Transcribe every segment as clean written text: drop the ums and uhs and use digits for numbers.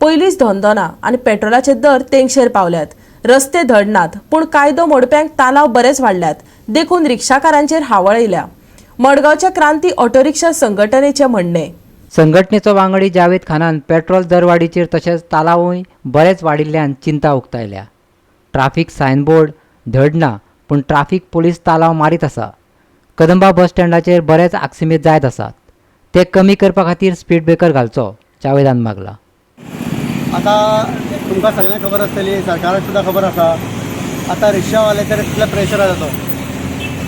पयलींच धंदो ना आनी पेट्रोलाचे दर तेंगशेर पावल्यात. रस्ते धड नात, पूण कायदो मोडप्यांक तालाव बरेच वाडल्यात, देखून रिक्षाकारांचेर हावळ येयल्या. मडगांवच्या क्रांती ऑटो रिक्षा संघटनेचें म्हणणें. संघटनेचो वांगडी जावेद खानान पेट्रोल दरवाडीचेर तशेंच तालावूय बरेच वाडिल्ल्यान चिंता उक्तायल्या. ट्राफीक सायनबोर्ड धड ना, पूण ट्राफीक पोलीस तालाव मारीत आसा. कदंबा बस स्टँडाचेर बरेच आक्सिमेंत जायत आसात, ते कमी करपा खातीर स्पीड ब्रेकर घालचो, जावेदान मागला. आतां तुमकां सगळ्यांक खबर आसतली, सरकाराक सुद्दां खबर आसा, आतां रिक्षावाले तर इतलो प्रेशर आसा तो.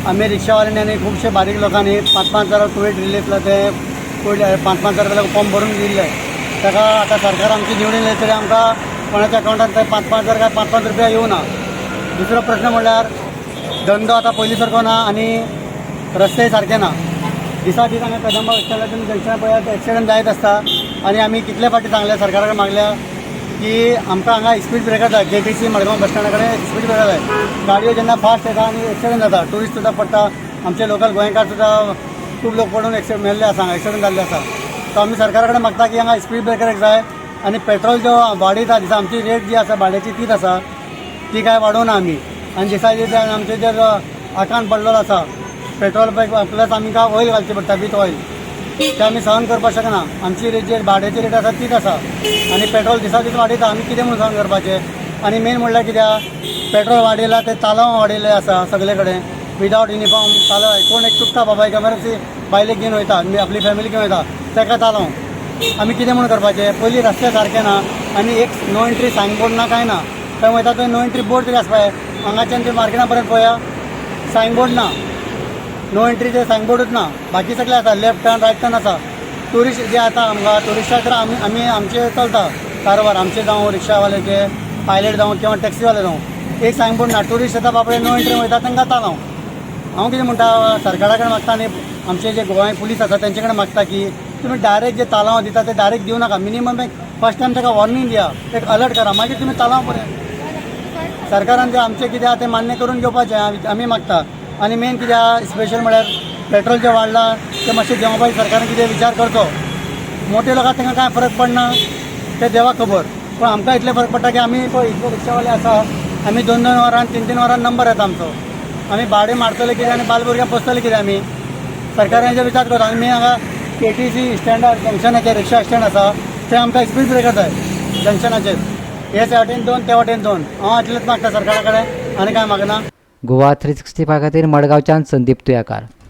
आमी रिक्षावाल्यांनी आनी खुबशे बारीक लोकांनी 5-5 हजार कोवीड रिलीफला ते कोवीड 5-5 हजार रुपया पंप भरून दिल्ले. ताका आतां सरकार आमची निवडून येयले तरी आमकां कोणाच्या अकावंटान ते 5-5 हजार काय 5-5 रुपया येवना. दुसरो प्रश्न म्हणल्यार धंदो आतां पयलीं सारको ना आनी रस्तेय सारके ना. दिसा दीस हांगा कदंबा स्टँडार जंक्शनार पळयात, एक्सिडंट जायत आसता. आनी आमी कितले फावटी सांगले, सरकारा कडेन मागल्या की आमकां हांगा स्पीड ब्रेकर जाय. केटीसी मडगांव बस स्टँडा कडेन स्पीड ब्रेकर जाय. गाडयो जेन्ना फास्ट येता आनी एक्सिडंट जाता, ट्युरिस्ट सुद्दां पडटा. आमचे लोकल गोंयकार सुद्दां खूब लोक पडून एक्सिडंट मेल्ले आसा, हांगा एक्सिडंट जाल्ले आसा. सो आमी सरकारा कडेन मागता की हांगा स्पीड ब्रेकर एक जाय आनी पेट्रोल जो वाडयता दिसा, आमची रेट जी आसा भाड्याची तीच आसा, ती काय वाडोवना आमी. आनी दिसा दिसा आमचे जे आकांत पडलेलो आसा पेट्रोल प्लस आमकां ऑयल घालचें पडटा वीथ ऑयल, ते आमी सहन करपाक शकना. आमची रेट जे भाड्याची रेट आसा तीच आसा आनी पेट्रोल दिसा दीस वाडयता, आमी कितें म्हणून सहन करपाचें? आनी मेन म्हणल्यार कित्याक पेट्रोल वाडयला, ते तालांव वाडयले आसा सगळे कडेन. विदावट युनिफॉर्म तालांव. कोण एक चुकता बाबा, एक एमरजन्सी बायलेक घेवन वयता, आपली फॅमिली घेवन वयता, ताका तालांव. आमी कितें म्हणून करपाचें? पयलीं रस्ते सारके ना आनी एक नो एंट्री सायन बोर्ड ना, कांय ना. थंय वयता थंय नो एंट्री बोर्ड तरी आसपा जाय. हांगाच्यान ते मार्केटा पर्यंत पळया, सायन बोर्ड ना, नो एंट्रीचे सायन बोर्डूच ना. बाकी सगळे आसा, लेफ्ट टर्न, रायट टर्न आसा. ट्युरिस्ट जे आता आमकां ट्युरिस्टां तर आमी आमी आमचे चलता कारभार आमचे, जावं रिक्षावाल्याचे, पायलट जावं किंवा टॅक्सीवाले जावं, एक सायन बोर्ड ना. ट्युरिस्ट येता बाबडे, नो एंट्री वयता, तांकां तालांव. हांव कितें म्हणटा, सरकारा कडेन मागता आनी आमचे जे गोंय पुलीस आसा तेंचे कडेन मागता की तुमी डायरेक्ट जे तालांव दिता ते डायरेक्ट दिवं नाका. मिनिमम एक फर्स्ट टायम ताका वॉर्निंग दिया, एक अलर्ट करा, मागीर तुमी तालांव पर्यंत. सरकारान जे आमचें कितें आहा तें मान्य करून घेवपाचें आमी मागता. आनी मेन कितें आहा, स्पेशल म्हळ्यार पेट्रोल जें वाडलां तें मातशें देंवोवपाचें सरकारान कितें विचार करचो. मोटे लोकांक तांकां कांय फरक पडना, तें देवाक खबर, पूण आमकां इतलें फरक पडटा की आमी पळय इतले रिक्षावाले आसा, आमी 2-2 वरान, 3-3 वरान नंबर येता आमचो. आमी भाडें मारतले कितें आनी बाल भुरग्यांक पोसतले कितें आमी? सरकारान हेजेर विचार करता. आनी मेन हांगा केटीसी स्टँडार जंक्शनाचेर रिक्षा स्टँड आसा, थंय आमकां स्पीड ब्रेकर जाय जंक्शनाचेर. हे वाटेन दोन, ते वाटेन दोन. हांव इतलेंच मागता सरकारा कडेन, आनी कांय मागना. गोवा 365 खातीर मडगांवच्यान संदीप तुयाकार.